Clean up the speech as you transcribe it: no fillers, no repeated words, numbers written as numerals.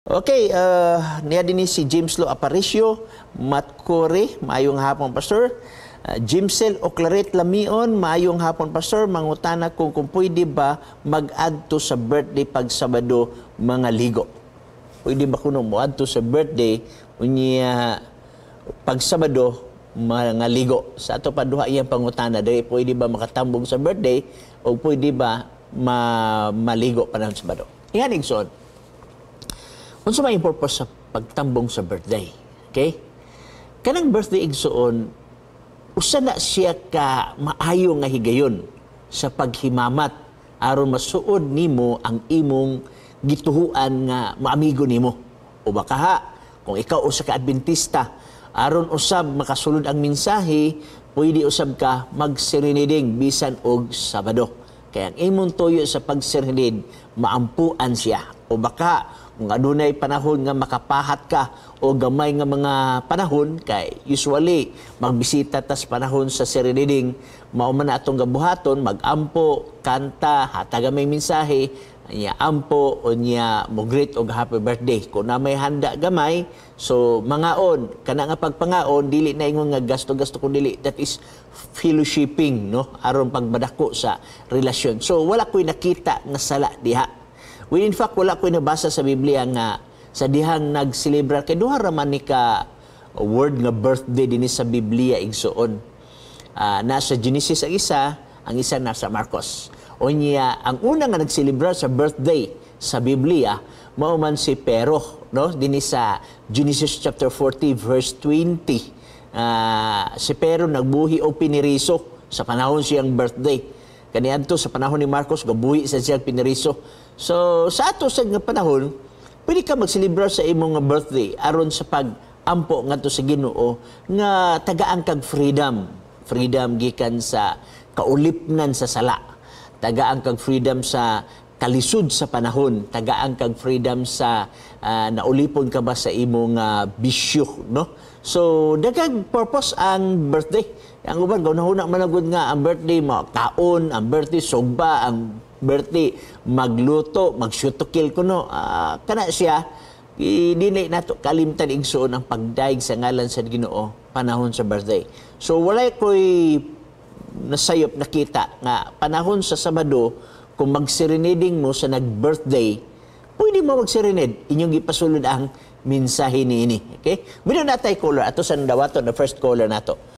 Okay, niya din ni si James Lo Aparicio, Matkore, maayong hapon, Pastor. Jimsel Oclaret Lamion, maayong hapon, Pastor. Mangutana kung pwede ba mag-adto sa birthday pag Sabado mga ligo. Pwede ba kuno mo adto sa birthday unya pag Sabado mga ligo? Sa ato pa duha iyang pangutana diri, pwede ba makatambong sa birthday o pwede ba maligo panahon Sabado? Ingan igsoon. Unsa may purpose sa pagtambong sa birthday? Okay? Kanang birthday, igsoon, usa na siya ka maayo nga higayon sa paghimamat aron masuod nimo ang imong gituhuan nga maamigo nimo. O baka ha, kung ikaw usa ka Adventista, aron usab makasulod ang mensahe, pwede usab ka magserenading bisan og Sabado. Kaya ang imong tuyo sa pagserenade, maampuan siya. O baka kung adunay panahon nga makapahat ka o gamay nga mga panahon, kay usually magbisita tas panahon sa serenading, mao man na atong gabuhaton, magampo, kanta, hatag may mensahe, niya ampo o niya mo greet og happy birthday. Kung na may handa gamay, so mangaon kana nga pagpangaon, dili na ingon nga gasto-gasto kun dili that is fellowshipping, no, aron pagmadako sa relasyon. So wala ko'y nakita nga sala diha. Well, in fact, wala ko'y nabasa sa Biblia nga sa dihang nagselebrar, kay duha ra man ni ka word nga birthday dinhi sa Biblia, igsoon. Nasa Genesis ang isa nasa Marcos. Unya, ang una nga nagselebrar sa birthday sa Biblia mao man si Pero, no? Dinhi sa Genesis chapter 40 verse 20. Si Pero nagbuhi og piniriso sa panahon siyang birthday. Kaniadto sa panahon ni Marcos, gabuhi sa siyang piniriso. So sa ato sa nga panahon, pwede ka magselebrar sa imong nga birthday aron sa pag-ampo ngadto sa Ginoo nga tagaan kag freedom. Freedom gikan sa kaulipnan sa sala. Tagaan kag freedom sa kalisod sa panahon, tagaan kag freedom sa naulipon ka ba sa imong bisyo, no? So daghang purpose ang birthday. Ang uban gahuna man gud nga ang birthday mo kaon, ang birthday sugba, ang birthday magluto, mag-shoot to kill kuno. Kana siya dili nato kalimtan, igsoon, ang pagdaig sa ngalan sa Ginoo panahon sa birthday. So walay ko'y nasayop nakita nga panahon sa Sabado kung magserenading mo sa nag-birthday, pwede mo magserenade. Inyong gipasulod ang mensahe niini. Okay? Muna natay caller. Ato sa dawaton na first caller nato.